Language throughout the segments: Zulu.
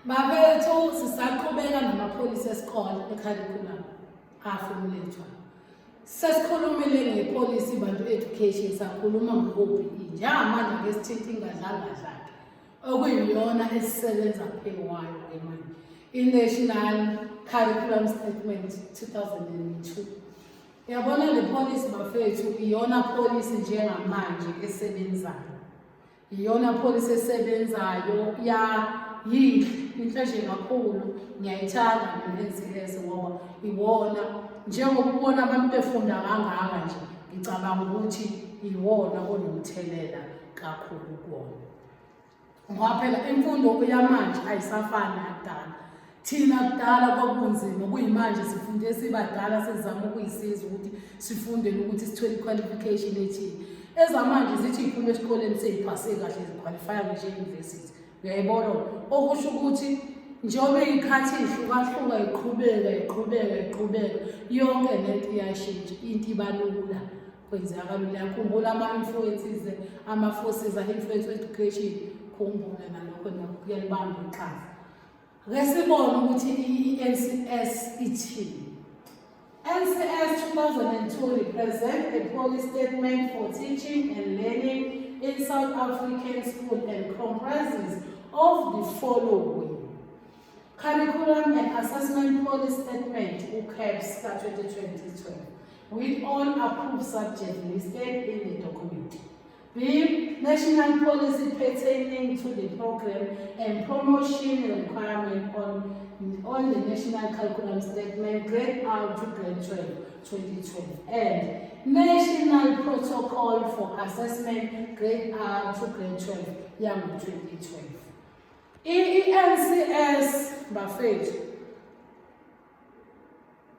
Bafethu, sisaqhubeka namapholisi esikole e-curriculum a-formulate-wa. Sesikhulumile nge-policy Bantu Education, sakhuluma ngo-OBE. Njengamanje ake sithinta ingadlangadla-ke okuyiyona esisebenza phewayo-ke manje, i-National Curriculum Statement 2002. Uyabona le policy bafethu, iyona policy njengamanje esebenzayo, iyona policy esebenzayo ya yinhle, inhle nje kakhulu. Ngiyayithanda ne-NCS ngoba iwona, njengoba ubona abantu befunda kangaka nje, ngicabanga ukuthi iwona onomthelela kakhulu kuwona, ngoba phela imfundo yamanje ayisafani nakudala. Thina kudala kwakunzima, kuyimanje sifunde sibadala, sizama ukuyisiza ukuthi sifundele ukuthi sithole i-qualification ethile. Ezamanje zithi yiphuma esikoleni seyiphase kahle, zi-qualify-a ngisho e-university, uyayibona? Okusho ukuthi njengoba iy'khathi y'hlukahluka, iqhubeka, iqhubeka, iqhubeka, yonke lento iyashintsha, into iba lula, kwenzeka kalula. Yakhumbula ama-influences, ama-forces a-influence education, khumbula nalokho, nakho kuyalibamba iqhaza. Ake sibone ukuthi i-NCS ithini. NCS 2002 represent a policy statement for teaching and learning in South African school and comprises of the following: Curriculum and Assessment Policy Statement, UCAPS ka-2012, with all approved subjects listed in the document. B. National policy pertaining to the program and promotion requirement on the National Curriculum Statement, Grade R to Grade 12, 2012, and National Protocol for Assessment, Grade R to Grade 12, yango-2012. I-NCS bafethu,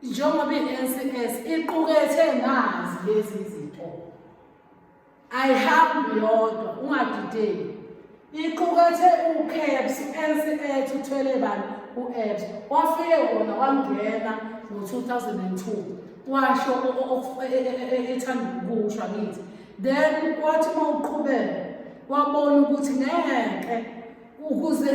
njengoba i-NCS iqukethe nazi lezi zinto, ayihambi yodwa, ungadideki. Iqukethe u-CAPS, u-NCS uthwele bani? U-APS wafike wona wangena ngo-2002, washo ethanda ukusho, angithi? Then wathi uma uqhubeka wabona ukuthi ngeke, ukuze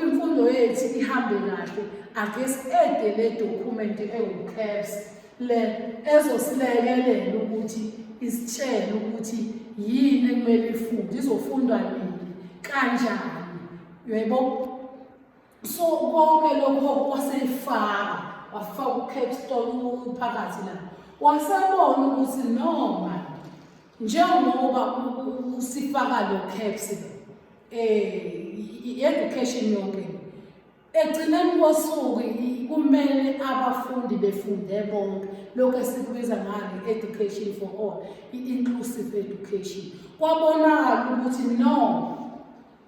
imfundo yethu ihambe kahle, ake si-add-e le document ewu-CAPS le ezosilekelela ukuthi isitshele ukuthi yini ekumele ifunde, izofundwa nini, kanjani, uyayibona? So konke lokho wasefaka, wafaka u-capstone phakathi la, wasebona ukuthi noma njengoba usifaka lo CAPS, i-education yonke egcineni kosuku kumele abafundi befunde bonke, lokho esikubiza ngani, education for all, i-inclusive education. Kwabonakala ukuthi no,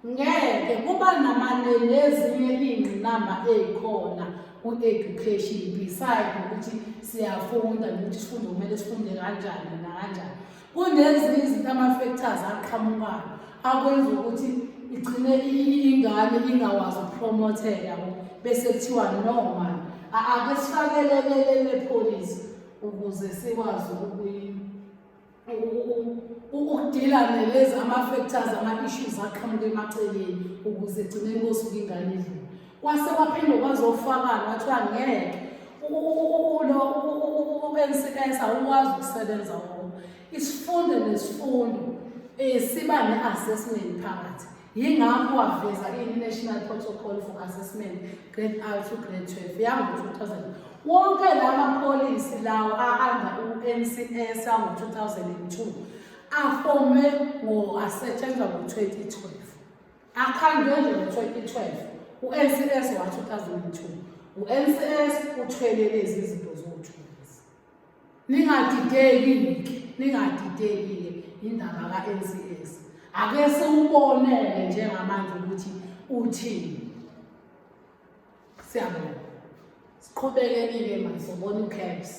ngeke kuba namane nezinye iy'ngqinamba ey'khona ku-education beside ukuthi siyafunda nokuthi sifunde, kumele sifunde kanjani nakanjani. Kunezinye izinto, ama-factors aqhamukayo akwenza ukuthi igcine ingane ingakwazi uku-promote-eka, yabo, bese kuthiwa no man, ake sifakelele le policy ukuze sikwazi uku-deal-a nelezi ama-factors, ama-issues aqhamuka emaceleni, ukuze egcineni kosuku ingane idlule. Kwase kwaphinde kwazofakana, kwathiwa ngeke, lo u-NCS awukwazi ukusebenza wona, isifundo nesifundo siba ne-assessment phakathi. Yingakho waveza i-National Protocol for Assessment Grade R to Grade 12 yango-2000. Wonke lama policy lawo a-under u-NCS yango-2002 a-form-e asetshenzwa ngo-2012, akhandwe nje ngo-2012. U-NCS wa-2002, u-NCS uthwele lezi zinto zowu-two lezi. Ningadideki-ke, ningadideki-ke indaba ka-NCS. Ake siwubonele njengamanje ukuthi uthini. Siyabonga, siqhubekeni-ke manje, sobona u-CAPS.